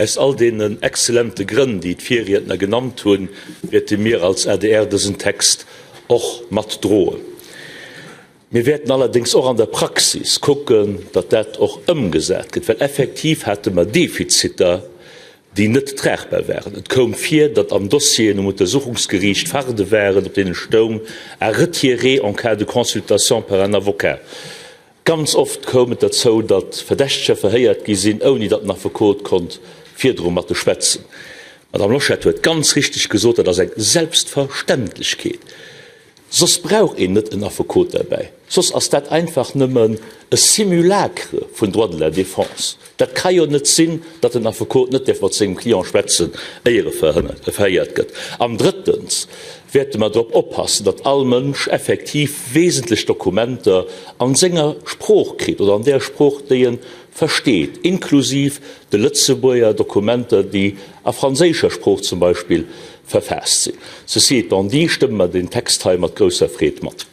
Aus all deenen exzellente Grënn, déi d'Virriedner genannt hunn, wäerte mir als adr dësen Text och matdroen. Mir wäerten allerdéngs och an der Praxis kucken, datt dat och ëmgesat gëtt, well effektiv hate mer Defiziter, déi net tragbar waren. Et koum vir, datt an Dossieren um Untersuchungsgeriicht Farde waren, op deene stoung, à retirer en cas de consultation par un avocat. Ganz oft koum et derzou, datt Verdächteger verhéiert gi sinn, ouni datt den Affekot konnt virdru mat e schwätzen. D'Madame Loschetter huet ganz richteg gesot, dat ass eng Selbstverständlechkeet. Soss brauch een net en Affekot derbäi. Soss ass dat einfach nëmmen e Simulacre vun Droit de la défense. Dat ka jo net sinn, datt en Affekot net däerf mat sengem Client schwätzen, éier e verhéiert gëtt. An drëttens wäerte mer drop oppassen, datt all Mënsch effektiv wesentlech Dokumenter a senger Sprooch kritt oder an där Sprooch, déi e versteet, inklusiv de Lëtzebuerger Dokumenter, déi a franséischer Sprooch zum Beispill verfaasst sinn. Ceci étant dit, stëmme mer deen Text hei mat grousser Freed mat.